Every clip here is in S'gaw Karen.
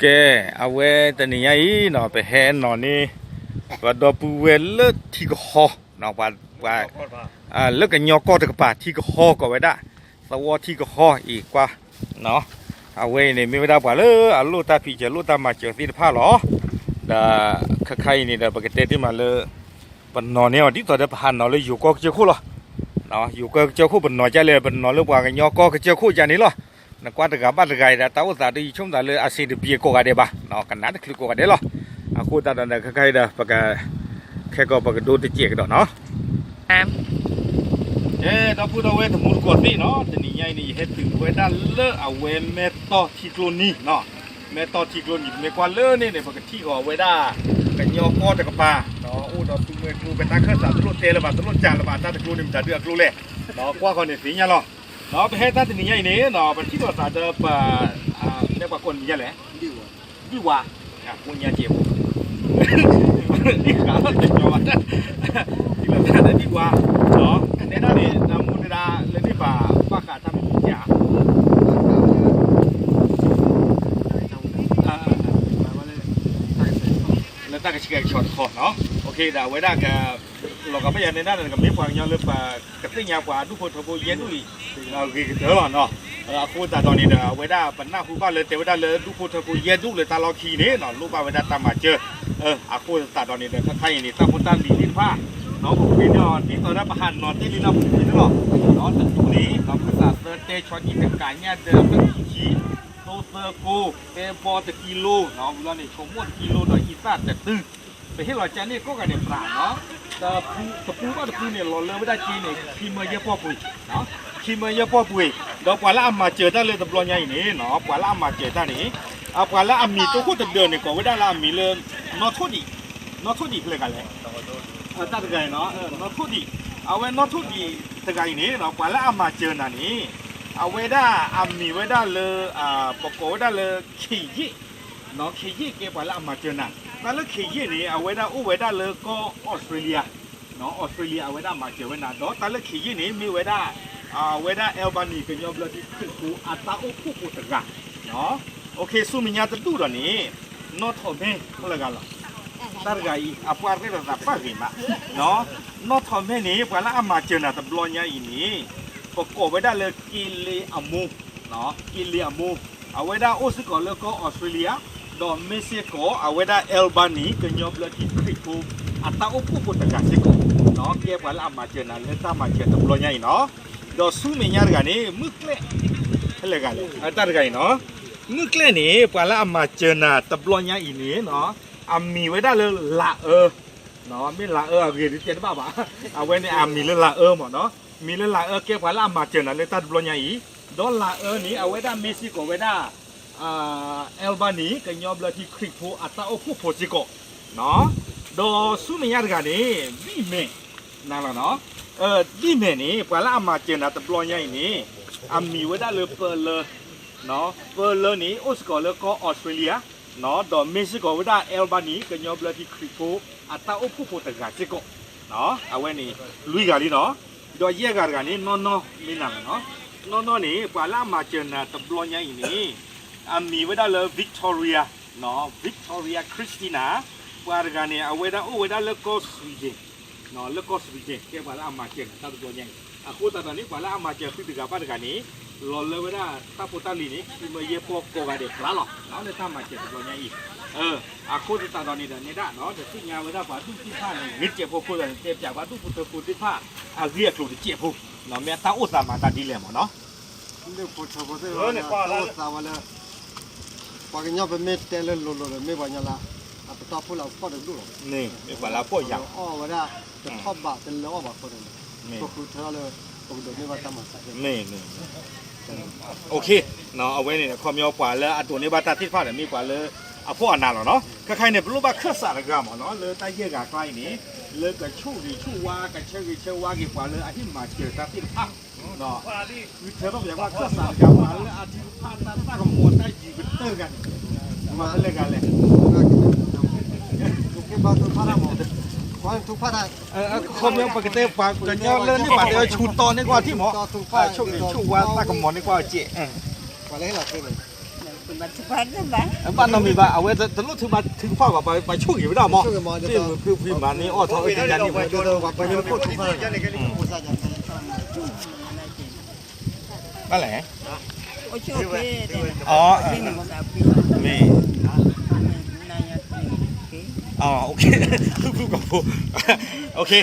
ကဲ, အဝဲတနံၤညါအံၤနီၤ ပဟဲနီၤန့ၢ် ပဒီပုၢ်ဝဲၢ်လၢထံကဟီ, ပှၤ လၢကညီကီၢ်တကပၤထံကဟီကိးဝဲဒၣ် သဝီထံကဟီအံၤကွၢ်, အဝဲအံၤန့ၣ် မ့ၢ်ဝဲဒၣ်ပှၤလၢအလိၣ်တၢ်ဖံးစၢၤလိၣ်တၢ်မၤစၢၤသ့ၣ်တဖၣ်လီၤ. ဒီးခဲခါအံၤန့ၣ်ဒီး ပကတဲတ့ၢ်မးလၢ ပနီၤန့ၢ်အီၤဒ်သိးဒီးပဟးနီၤလၢယိၤကီၢ်ကစၢၢ်ခိၣ်လီၤ. ယိၤကီၢ်ကစၢၢ်ခိၣ်ပနီၤဒ်လဲၣ်, ပနီၤလၢပှၤကညီကီၢ်ကစၢၢ်ခိၣ်ဒ်န့ၣ်လီၤ. နကွၢ်တဂၤဘၣ်တဂၤအံၤဒီး တၢ်အိၣ်သးဒ်ယဆိကမိၣ်သးလၢအဆင်တပြေကိးဂၤဒဲးဘၣ်, ကနၣ်တချုးကိးဂၤဒဲးလီၤ. အဃိသတးဒီးန့ၣ် ခဲခါအံၤဒီး ပက ခဲကီးပကဒိတစဲးကဒီးနီၤ. ကဲဒီပုၢ်ဒီဝဲၢ်တံၤသကိးသ့ၣ်နီၤ, တနံၤညါအံၤန့ၣ် ယဟဲတုၤဝဲဒၣ်လၢအဝဲမဲၢ်တီၢ်ထံကျိနံၤ, မဲၢ်တီၢ်ထံကျိနံၤ ပမ့ၢ်ကွၢ်လၢန့ၣ်န့ၣ် ပကထံၣ်ဃီၤဝဲဒၣ် ကညီကီၢ်တကပၤ, အိၣ်ဒီးသူမွဲကျိ ပတၢ်ခၢၣ်စးတလိၣ်တဲလၢၤဘၣ် တလိၣ်စးလၢၤဘၣ် တၢ်တကျိန့ၣ် မတၤဒုအကျိလဲၣ်, ကွၢ်ဃီၤန့ၣ်သ့ၣ်ညါလီၤ. ပဟဲတၢ်တနံၤညါအံၤန့ၣ် ပထံၣ်လိာ်သးဒီးပ မ့ၢ်ပှၤကိးနံၤညါလဲၣ်, ဒံၣ်ဝါ, ကိးညါကဲးဖိ, ဒံၣ်ဃာ်လီၤတညီဘၣ်, ဒံၣ်ဝါ, နဲဒၣ်န့ၣ် နမူဒါလၢန့ၣ်ဘၣ် ဘၣ်ဃးတၢ်မနုၤဧါ, လၢတၢ်ကဆှဲကဆှီတခီ, ဒီးအဝဲဒၣ် လီၤဂာ်ဘၣ်ယၤနဲဒၣ်န့ၣ် ကမ့ၢ်ပှၤကညီလၢပကသ့ၣ်ညါပှၤဒူၣ်ဖိထၢဖိယဲၢ်ဒူၣ်အံၤ ဂ့ၤကတၢၢ်လီၤနီၤ. အဃိသတးဒီးန့ၣ်ဒီး အဝဲဒၣ်ပနၢ်ဟူဘၣ်လၢတဲဝဲဒၣ်လၢဒူၣ်ဖိထၢဖိယဲၢ်ဒူၣ်လၢတၢ်လီၢ်ခံန့ၣ် လိၣ်ဘၣ်ဝဲဒၣ်တၢ်မၤစၢၤ, အဃိသတးဒီးန့ၣ်ဒီး ခဲခါအံၤန့ၣ် တၢ်ဖိတၢ်လံၤသ့ၣ်တဖၣ် ပပှ့ၤန့ၢ်အီၤဒ်သိးဒီးပဟးနီၤတ့ၢ်လံနီၤ ပပှ့ၤန့ၢ်လီၤ, တဒူၣ်န့ၣ် မုၢ်သးသၢတဲ ဆီဒံၣ်တကးညၣ်ဒၢ သၢခံဆံ သိသၢကိ ပဲဘီတကံလိ, ဝံၤလီၤန့ၣ် ဆိမိၣ်တကံလိဒီးအံသၣ်တတုၤ, ပဟ့ၣ်လီၤကၠၢန့ၢ်ကိးဂၤဒဲးပြးနီၤ, တပူၤဘၣ်တပူၤန့ၣ် လီၤလၢဝဲဒၣ်က့န့ၣ် ခံမၢယဲၢ်ပီၢ်ပှ့ၤ, ခံမၢယဲၢ်ပီၢ်ပှ့ၤ, ဒီးပှၤလၢအမၤစၢၤတၢ်လၢတဘျီညါအံၤန့ၣ်နီၤ ပှၤလၢအမၤစၢၤတၢ်န့ၣ် ပှၤလၢအမံၤတအိၣ်ခိၣ်တဒၢးန့ၣ် ကိးဝဲဒၣ်လၢအမံၤလၢ နီၣ်ထိၣ်ဒံး, နီၣ်ထိၣ်ဒံးဖဲလဲၣ်ဂၤလဲၣ်, တၢ်တဂၤအံၤနီၤ နီၣ်ထိၣ်ဒံး, အဝဲနီၣ်ထိၣ်ဒံးတဂၤအံၤန့ၣ် ပှၤလၢအမၤစၢၤနၤန့ၣ် အဝဲဒၣ်အမံၤဝဲဒၣ်လၢ ပကိးဝဲဒၣ်လၢ ခ့ယ့ၣ်, ခ့ယ့ၣ်ကဲပှၤလၢအမၤစၢၤနၤ, တၢ်လၢခ့ယ့ၣ်န့ၣ် အဝဲဒၣ်အိၣ်ဝဲဒၣ်လၢကီၢ်အီစထြ့လယါ, အီစထြ့လယါအဝဲဒၣ်မၤစၢၤဝဲနၤ ဒီးတၢ်လၢခ့ယ့ၣ်န့ၣ် မ့ၢ်ဝဲဒၣ် အဝဲဒၣ် Albany ကညီဘျၢထံခရံာ်ဖိအတၢ်အိၣ်ဖှိၣ်ဖိတဂၤ, ဆူမဲာ်ညါတဒူၣ်ဒီးန့ၣ် နီၣ်ထီၣ်မဲ ဖဲလဲၣ်ဂၤလီၤ, တၢ်တဂၤအံၤ အပှၤရဲၣ်လီၤသးပၣ်ဂ့ၤမး, နီၣ်ထီၣ်မဲန့ၣ် ပှၤလၢအမၤစၢၤနၤတဘျီညါအံၤန့ၣ် ပကိးဝဲဒၣ်လၢ က့လ့အမိ, က့လ့အမိ, အဝဲဒၣ်အိၣ်စ့ၢ်ကီးလၢကီၢ်အီစထြ့လယါ, ဒီးမ့ၢ်စ့ၢ်ကီး အဝဲဒၣ် Albany ကညီဘျၢထံခရံာ်ဖိ အတၢ်အိၣ်ဖှိၣ်ဖိတဂၤစ့ၢ်ကီး, ကဲပှၤလၢအမၤစၢၤနၤလၢတၢ်မၤစၢၤတဘျီညါအံၤနီၤ, ဒီးဆူမဲာ်ညါတဂၤန့ၣ် မုၢ်ကျဲၣ်, ဖဲလဲၣ်ဂၤလဲၣ်, တၢ်တဂၤအံၤနီၤ, မုၢ်ကျဲၣ်န့ၣ် ပှၤလၢအမၤစၢၤနၤတဘျီညါအံၤန့ၣ် အမံၤဝဲဒၣ်လၢလၤအၢ, မ့ၢ်လၤအၢအဂ့ၤဒုးတဲတဘၣ်ဘၣ်, အဝဲန့ၣ်အမံၤလၢလၤအၢမ့ၢ်နီၤ, မံၤလၢလၤအၢကဲပှၤလၢအမၤစၢၤနၤလၢတၢ်တဘျီညါအံၤ, ဒီးလၤအၢန့ၣ် အဝဲဒၣ်မ့ၢ်စ့ၢ်ကီးဝဲဒၣ် Albany ကညီဘျၢထံခရံာ်ဖိအတၢ်အိၣ်ဖှိၣ်ဖိစ့ၢ်ကီး, ဒီးဆူမဲာ်ညါတဂၤန့ၣ် ဒ်မဲာ်, နၤလီၤနီၤ, ဒ်မဲာ်န့ၣ် ပှၤလၢအမၤစၢၤနၤတဘျီညါအံၤန့ၣ် အမံၤဝဲဒၣ်လၢပၢလၢ, ပၢလၢန့ၣ် အိၣ်စ့ၢ်ကီးလၢကီၢ်အီစထြ့လယါ, ဒီးမ့ၢ်စ့ၢ်ကီးဝဲဒၣ် Albany ကညီဘျၢထံခရံာ်ဖိအတၢ်အိၣ်ဖှိၣ်ဖိတဂၤစ့ၢ်ကီး, အဝဲန့ၣ် လွံၢ်ဂၤလံနီၤ, ဒီးယဲၢ်ဂၤတဂၤန့ၣ် နီၢ်နီၢ်မ့ၢ်နၤလီၤနီၤ, နီၢ်နီၢ်န့ၣ် ပှၤလၢအမၤစၢၤနၤတဘျီညါအံၤန့ၣ် အမံၤဝဲဒၣ်လၢ Victoria, Victoria Christina, ပှၤတဂၤန့ၣ် အဝဲဒၣ်အိၣ်ဝဲဒၣ်လၢကီၢ် Sweden, လၢကီၢ် Sweden ကဲပှၤလၢအမၤစၢၤနၤတၢ်တဘျီညါအံၤ, အဃိသတးဒီးန့ၣ် ပှၤလၢအမၤစၢၤသုတဂၤဘၣ်တဂၤန့ၣ် လီၤလၢဝဲဒၣ်တၢ်ဖိတၢ်လံၤန့ၣ် ခံမၢယဲၢ်ပီၢ်ကိးဂၤဒဲးပြးလီၤ, လၢတၢ်မၤစၢၤတဘျီညါအံၤ, အဃိသတးဒီးန့ၣ်ဒီး နဲဒၣ် တသ့ၣ်ညါဝဲဒၣ်ပှၤဒူၣ်သ့ၣ်တဖၣ်န့ၣ် ဂ့ၤတစဲးဖိအဃိသတးန့ၣ် တဲပၠးပှၤဒူၣ်ဖိထၢဖိသ့ၣ်တဖၣ် အဂ့ၢ်အကျိၤတစဲးဖိ, မ့ၢ်အတၢ်အိၣ်သးမၤတၢ်ဒ်လဲၣ်မ့ၢ်နီၤ, ဒူၣ်ဖိထၢဖိသ့ၣ်တဖၣ် တၢ်အိၣ်သးဝဲလၢ ပှၤကညီပမ့ၢ်တဲလၢလိၤလိၤဒီး မ့ၢ်ပှၤကညီလၢ အပတီၢ်ဖှိၣ်လၢအဖှီၣ်တဒူၣ်လီၤ, မ့ၢ်ပှၤလၢအဖှီၣ်ယာ် အီၣ်ဝဲဒၣ် တထီၣ်ဘးတလၢအီၣ်ဘၣ်အဃိန့ၣ် ပဃုထၢထီၣ်လၢ ပကဒိးန့ၢ်ဘၣ်တၢ်မၤစၢၤသ့ၣ်တဖၣ်, မ့ၢ် အဝဲန့ၣ် ခီပညီပှၤလၢအဒိးန့ၢ်ဘၣ်တၢ်သ့ၣ်တဖၣ်ဒီး မ့ၢ်ပှၤလၢအဖှီၣ်အနးလီၤနီၤ, ခဲခါအံၤန့ၣ် ပလိၣ်ဘၣ်ခၢၣ်စးတဂၤမ့ၢ်နီၤ လၢတၢ်ယဲၢ်ဂၤကျါအံၤန့ၣ် လၢကဆိၣ်ဂ့ၤဆိၣ်ဝါ ကဆၢဂ့ၤဆၢဝါက့ၤပှၤလၢအဟ့ၣ်မၤစၢၤတၢ်သ့ၣ်တဖၣ် ဃုထၢထီၣ်ပှၤခၢၣ်စးတဂၤ ပှၤလၢအထုကဖၣ်တၢ်သးကမီၤတၢ်ယံၤကတၢၢ်တဂၤန့ၣ် မၤဖဲလဲၣ်ဂၤလဲၣ်, ခီပညီပကတဲပှၤကညီလၢန့ၢ်ပှၤတဲဝဲဆူတီန့ၢ်ကွၢ်ထံၣ်မး, ဆိၣ်ဂ့ၤဆိၣ်ဝါသးကမီၤန့ၢ်ကွၢ်စဲး, ပှၤလၢဟ့ၣ်လီၤခဲန့ၣ် ဘၣ်နီတမံၤဘၣ်, အဝဲတလိၣ်ထုးမၤထုးကဖၣ်ဘၣ်, ပှၤဆိၣ်ဂ့ၤဝဲဒၣ်မး, သ့ၣ်မုာ်ခုဖှံမၤန့ၢ်အီၣ်ထီၣ်အၢတညါန့ၣ်ဝဲ, ဘၣ်လဲၣ်, မ့ၢ်, ဖုဖုကီၢ်ဖိ,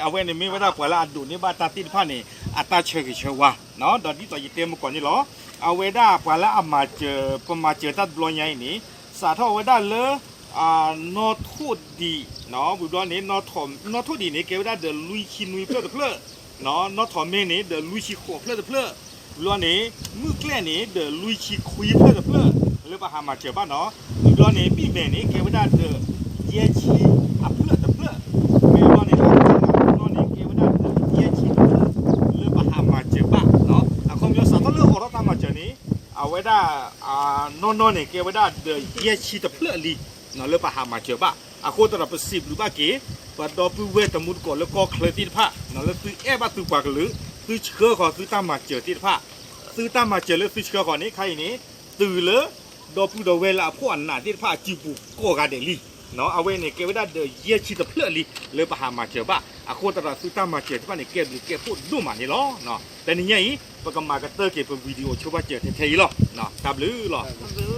အဝဲန့ၣ်မ့ၢ်ဝဲဒၣ်ပှၤလၢအဒိးန့ၢ်ဘၣ်တၢ်သ့ၣ်တဖၣ်န့ၣ် အတၢ်ဆၢဂ့ၤဆၢဝါ, ဒီးဒ်သိးယတဲမုၢ်ကီၢ်န့ၣ်လီၤ. အဝဲဒၣ်ပှၤလၢအမၤစၢၤ, ပမၤစၢၤတၢ်တဘျီညါအံၤန့ၣ် စးထီၣ်ဝဲဒၣ်လၢ နီၣ်ထိၣ်ဒံး, ဝံၤဘျီန့ၣ် နီၣ်ထိၣ်ဒံးန့ၣ် ကဲဝဲဒၣ်ဒီးလွံၢ်ဆံနွံဖျၢၣ်တဖျၢၣ်, နီၣ်ထိၣ်မ့ၢ်န့ၣ် ဒီးလွံၢ်ဆံဃိးဖျၢၣ်တဖျၢၣ်, ဝံၤဘျီန့ၣ် မုၢ်ကျဲၣ်န့ၣ် ဒီးလွံၢ်ဆံခွံဖျၢၣ်တဖျၢၣ် လၢပဟးမၤစၢၤဘၣ်နီၤ. ဝံၤဘျီန့ၣ် ဘံၣ်မဲာ်န့ၣ် ကဲဝဲဒၣ်ဒီး ယဲၢ်ဆံအဖျၢၣ်တဖျၢၣ်, မ့ၢ်ဘျီန့ၣ် လၢနီၣ်န့ၣ် ကဲဝဲဒၣ်ဒီးယဲၢ်ဆံတဖျၢၣ် လၢပဟးမၤစၢၤဘၣ်နီၤ. အခီပညီစးထီၣ်လၢအိးထီၣ်တၢ်မၤစၢၤန့ၣ် အဝဲဒၣ် နီၣ်နီၣ်န့ၣ် ကဲဝဲဒၣ်ဒီးယဲၢ်ဆံတဖျၢၣ်လံ လၢပဟးမၤစၢၤဘၣ်. အဃိသတးဒီးပစံးဘျုးဘၣ်က့ၤ ပဒီပုၢ်ဝဲၢ်တံၤသကိးလၢကီၢ်ချၢသ့ၣ်တဖၣ် လၢသုအဲၣ်ဘၣ်သုပှၤကလုာ်, သုဆှၢဃီၤသုတၢ်မၤစၢၤသ့ၣ်တဖၣ်, သုတၢ်မၤစၢၤလၢသုဆှၢဃီၤန့ၣ် ခါအံၤန့ၣ် တုၤလၢ ဒီပုၢ်ဒီဝဲၢ်လၢအဖှီၣ်အနးသ့ၣ်တဖၣ်အစုပူၤကိးဂၤဒဲးလံ. အဝဲန့ၣ် ကဲဝဲဒၣ်ဒီးယဲၢ်ဆံတဖျၢၣ်လံ လၢပဟးမၤစၢၤဘၣ်. အဃိသတးဒီးသုတၢ်မၤစၢၤသ့ၣ်တဖၣ်န့ၣ် ကဲဘျုးကဲဖှိၣ်ဒိၣ်မးန့ၣ်လီၤ. တနံၤညါအံၤ ပကမၤကတၢၢ်က့ၤပ video ဆိဘၣ်စၢၤထဲထဲအံၤလီၤ. တၢ်ဘျုးလီၤ.